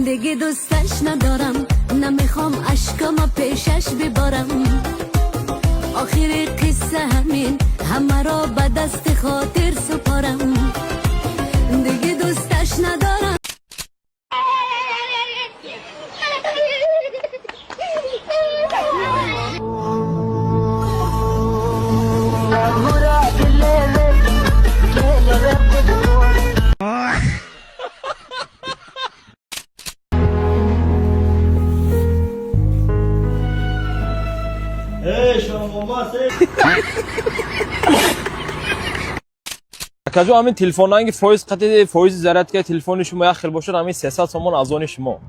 Диги дӯсташ надорам, намехом ашкама пешаш биборам. Охири қисса ҳамин, ҳамаро ба дасти хотир супорам. Диги дӯсташ надорам. Акаҷон, ҳамин телефонанги фоиз қати фоизи зарядка телефони шумо як хел бошад, ҳамин 300 сомон аз они шумо.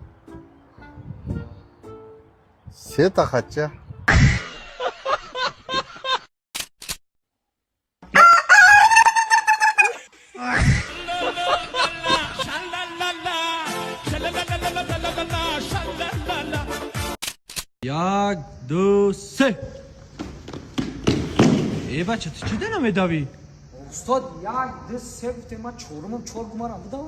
Сета хача. Як, ду, се. Э, бача, ту чӣ да намедавӣ? Устод, як, ду, се гуфтем, ман чорумам чор гумарам будам.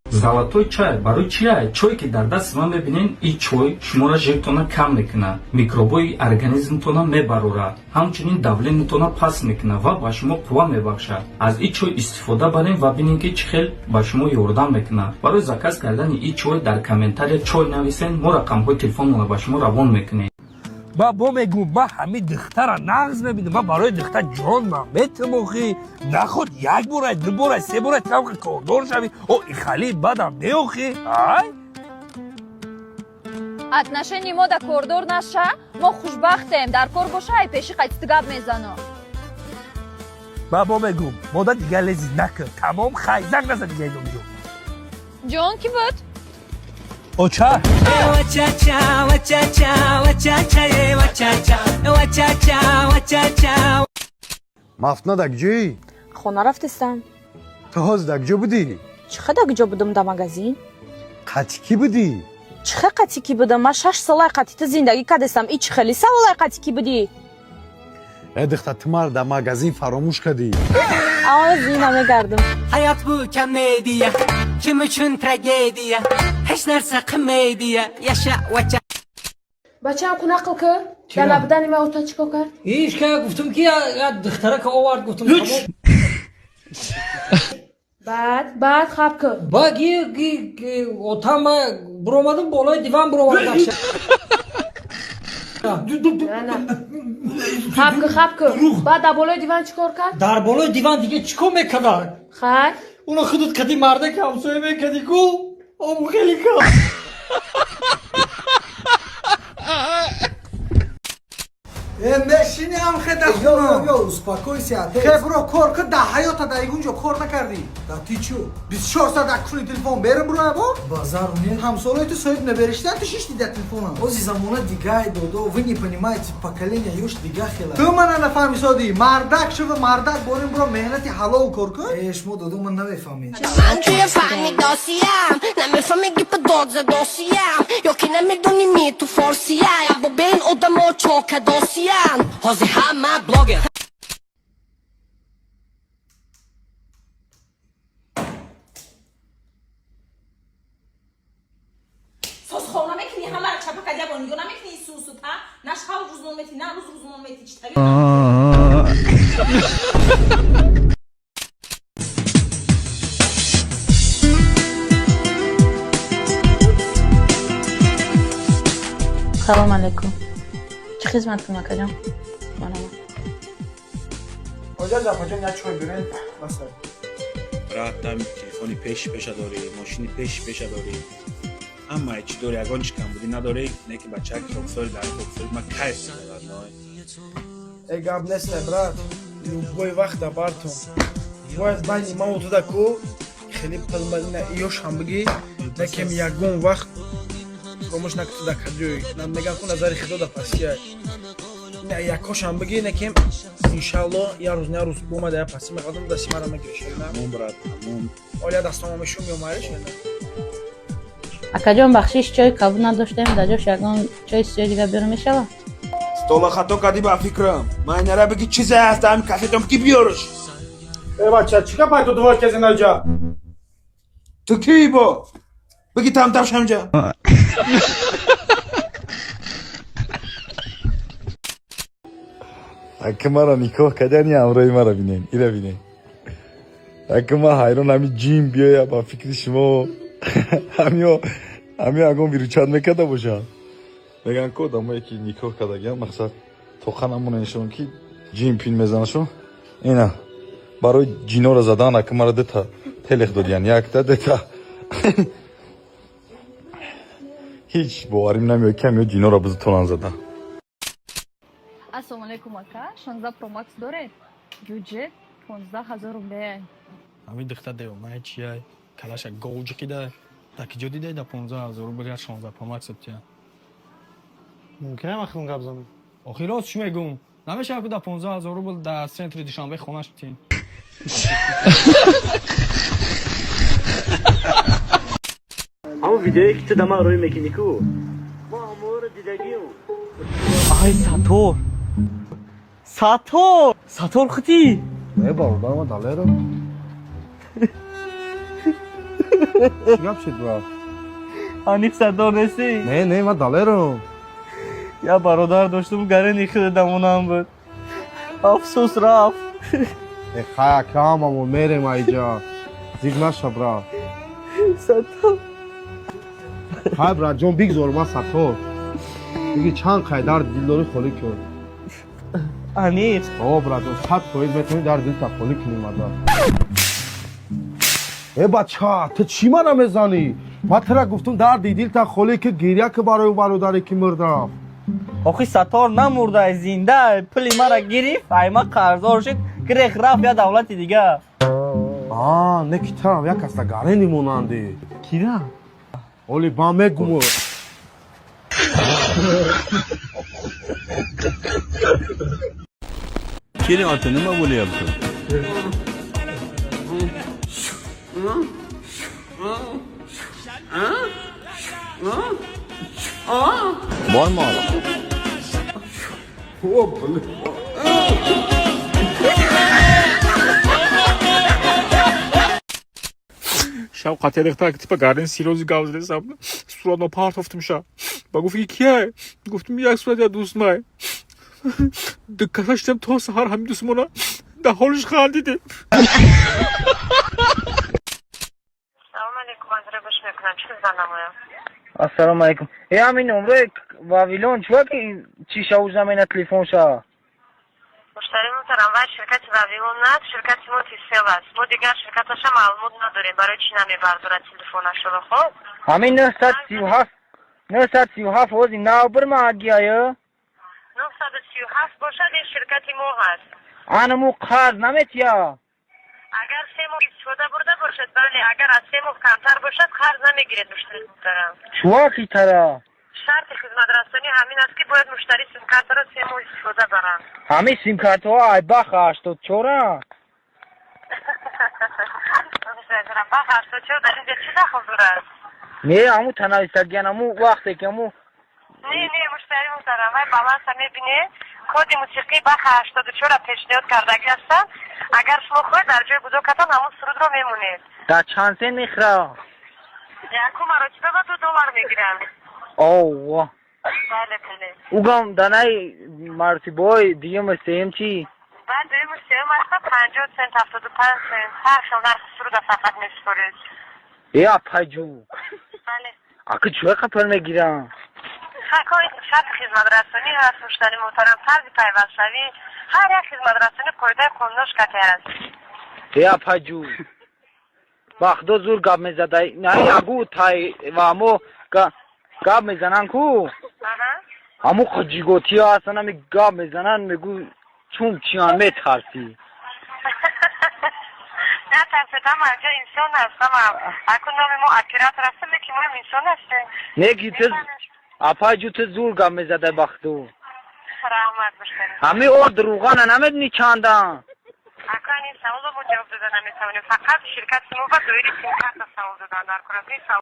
Золотой чай барои чия? Чое ки дар дасти ман мебинен, ин чой шуморо жиртона кам мекунад, микробои организмтона мебарорад, ҳамчунин давлениятона паст мекунад ва ба шумо қувва мебахшад. Аз ин чой истифода барем ва бинем, ки чӣ хел ба шумо ёрдам мекунад. Барои заказ кардани ин чой дар комментария «чой» нависен, мо рақамҳои телефонмонро ба шумо равон мекунем. Ба бо мегӯм, ма ҳамин духтара нағз мебинам, ма барои духтар ҷонмам метимохӣ. Наход як бора, ду бора, се бора тамқи кордор шавӣ, о ихали бадам неохӣ, ай. Отношении мо да кордор наша, мо хушбахтем. Дар кор боша, ай пеши қайтити гап мезанам. Ба бо мегӯм, мода дигар лези накун, тамом. Хай, занг наза дига иномҷо. Ҷон, ки буд? Оча. Мафтуна, дар куҷоӣ? Хона рафтестам. Ту ҳозир дар куҷо будӣ? Чӣ хел дар куҷо будам? Дар магазин. Қатӣ кӣ будӣ? Чӣ хел қатӣ кӣ будам? Ман 6 солай қатӣ ту зиндагӣ кардестам. И чӣ хели саволай, қатӣ кӣ будӣ? Э, духта, ту маро дар магазин фаромӯш кардӣ. Зина мегардам. Hayot bu komediya, kim uchun tragediya, hech narsa qilmaydiya, yasha vacha. Бачаам, ку нақл кӣ, дар набудани ма ота чӣ кор кард? Иш ка гуфтум, ки як духтарака овард, гуфтум. Баъд хаб кӣ. Ба ги ги отама буромадим, болои диван буромадам. На, хаб кӣ, хаб кӣ. Баъд дар болои диван чӣ кор кард? Дар болои диван дига чӣ кор мекард? Хай. Уно худут кади мардаки ҳамсоя мекади ку, обу хеле кам. Мешини ам хеда хона. Ё, успокойся. Хе, бро, кор ки, да ҳаёта дар ягон ҷо кор накардӣ. Да ти чӯ? 24 соат дар куни телефон берам бро або? Базару нет. Ҳамсолаи ту соҳиб набериштан, ту шишти дар телефонам. Ози замона дигай, додо, вы не понимаете, поколение ёш дига хела. Ту мана нафаҳмисодӣ. Мардак шува, мардак борим бро, меҳнати ҳалол кор кун. Э, шумо, додо, ман намефаҳмед. Ман туя фаҳмидосиям, намефаҳми гипа дод задосиям ё ки намедони ми ту форсия бо бен одамо чокадосиян. Ҳозир ҳама блогер. Созхона мекунӣ, ҳамаро чапа кардӣ, ябо нигоҳ намекунӣ. Сусута на шав рӯзмон метӣ, на рӯз рӯзмон метӣ, чӣ тари. Салом алейкум, чӣ хизмат кунам, акаҷон? Марҳамат. Оҷа, запаҷон, як чой бирен. Масалан. Брат, там телефони пеш пеша дорӣ, мошини пеш пеша дорӣ, ҳама чӣ дорӣ, ягон чӣ камбудӣ надорӣ, не ки бачак хоксори дар хоксори ма кайф мекард, ной. Э, гап нест, брат. Любой вақт дар бартон. Бояд байни ман ту да ку хеле пилмалина ёшам бигӣ, накем ягон вақт фаромӯш накун, ту дар каҷои мегам ку, назари худо дар пастия. На якошам бигӣ, накем иншалло як рӯз, на рӯз бомада я пасти меқадам, дасти мара мегириш на. Тамом, брат, тамом. Оля дастома мешум ё майриш на. Акаҷон, бахшиш, чои кабуд надоштем, дар ҷош ягон чои сиёҳ дига биёра мешавад? Стола хато кардӣ ба фикрам. Ман нара бигӣ, чизе ҳаст ҳами кафетом ки биёрш. Э, бача, чӣ гап ту двор кези наҷа? Ту кӣ бо? Бигӣ тамтам шамҷа. Ака мара никоҳ кардани ҳамроҳи мара бинен, ира бинен. Ака ман ҳайрон, ҳами ҷин биёя ба фикри шумо. Ҳамиё ҳамиё ягон виручат мекарда бошад. Мегӯянд ку одамое ки никоҳ кардагиан мақсад тоқа намонаншон ки ҷин пин мезанашон. Ина барои ҷинора задан ака мара дута телех додиян, якта дута. Ҳеҷ боварим намеояд ки ҳамиё ҷинора бизутонан зада. Ассалому алайкум, ака. 16 Pro Max доред? Бюджет 15 ҳазор рубле. Ҳамин духта девонаи чияй, калаша говҷиқида. Дар ки ҷо дидай да 15 000 рубл як 16 Pro Max тия? Мумкин ахлон гап занам? Охи рост чӣ мегӯм, намешавад ку да 15 000 рубл дар центри Душанбе хонаш битин. Ҳамон видеое ки ту да ман рӯй мекунӣ ку, мо ҳаморо дидагием. Ай, Сатор, Сатор, Сатор худӣ? Не, бародар, ман Далерам. Чӣ гап шид, брат? Аниқ Сатор нестӣ? Не, не, ман Далерам. Я бародар доштум, гарени худ дамонам буд, афсӯс, рафт. Э, хай, ака, ҳамамо мерем айҷа, зиқ наша, брат. Сатор. Хай, братҷон, бигзор, ман Сатор. Биги, чанд қай дарди дил дорӣ, холӣ кун. Аниқ? О, братҷон, 100% метавонӣ дарди дилта холӣ кунӣ мада. Э, бача, ту чӣ мана мезанӣ? Ман тура гуфтум, дарди дилта холӣ ки, гиря ки барои бародаре ки мурд рафт. Охи Сатор намурда, зинда. Пули мара гирифт, айма қарздор шуд, гирех рафт я давлати дига. А, не ки тарам як каса гарени монандӣ. Кира? Оли ба мегуму. Keling, ota, nima bo'lyapti? Bormi hali? Шав қатия типа гарден сирёзи гап задесам, суратно партофтум ша. Ба гуфт, ки кияй? Гуфтум, як сурат я дӯстмай. Дуккаса шидам, то саҳар ҳамин дӯстмона дар ҳолиш хандидем. Салом алейкум, аз рӯй гӯш мекунам. Чӣ занамоям? Ассалому алайкум. Э, ҳамин номрои Вавилон чува ки чӣ шаву замена телефонша? Муштари муҳтарам, вай ширкати Вавилон аст, ширкати мо Тисел аст. Мо дигар ширкаташа маълумот надорем, барои чӣ намебардорад телефонашро, хоб? Ҳамин 937, 937 ози нав бирма агияё. 937 бошад, ин ширкати мо ҳаст. Анаму қарз наметия? Агар 3 моҳ истифода бурда бошад, бале, агар аз 3 моҳ камтар бошад, қарз намегиред, муштари муҳтарам. Чува хитара? Шарти хизматрасонӣ ҳамин аст, ки бояд муштарӣ симкартаро 3 моҳ истифода баранд. Ҳамин симкартҳо айбах 84-а? Бах 84 дар инҷа чӣ дахл дорад? Не, ҳаму танависагиян, ҳаму вақте ки ҳаму. Не, не, муштари муҳтарам, вай баланса мебинед, коди мусиқии баха 84-ра пешниҳод кардагӣ ҳастанд. Агар шумо хоҳед, дар ҷои гудокатон ҳамун сурудро мемонед. Дар чанд сен мехӯра? Якум маротиба ба 2 доллар мегиранд. Овва. Бале, бале. Угам данаи маротибаҳои дуюму сеюм чӣ? Баъд дуюму сеюм аста 50 сент, 75 сент, ҳар хел нархи суруда фақат месупоред. Э, апайҷу. Бале. Ака, чӯя қапал мегирам? Хакои шарти хизматрасонӣ ҳаст, муштари муҳтарам, тарзи пайвастшавӣ, ҳар як хизматрасонӣ қоидаи қонунош кате аст. Э, апайҷу, ба худо зур гап мезадай. На ягу тай ва мо гап мезананд ку, ҳаму ҷиготиё ҳастан, ҳами гап мезананд, мегӯ чум чиян, метарсӣ. Натарсед, ҳама ҷо инсон аст, ҳама. Акун номи мо оператор ҳастем, лекин моам инсон ҳастем. Не ки ту, апайҷу, ту зур гап мезадай, ба худо. Раҳмат, муштари. Ҳами орд рӯғана намедонӣ чандан? Акан, ин саволро мо ҷавоб дода наметавонем, фақат ширкати мо ба доираи симкарта савол додан дар кор аст. Ин савол.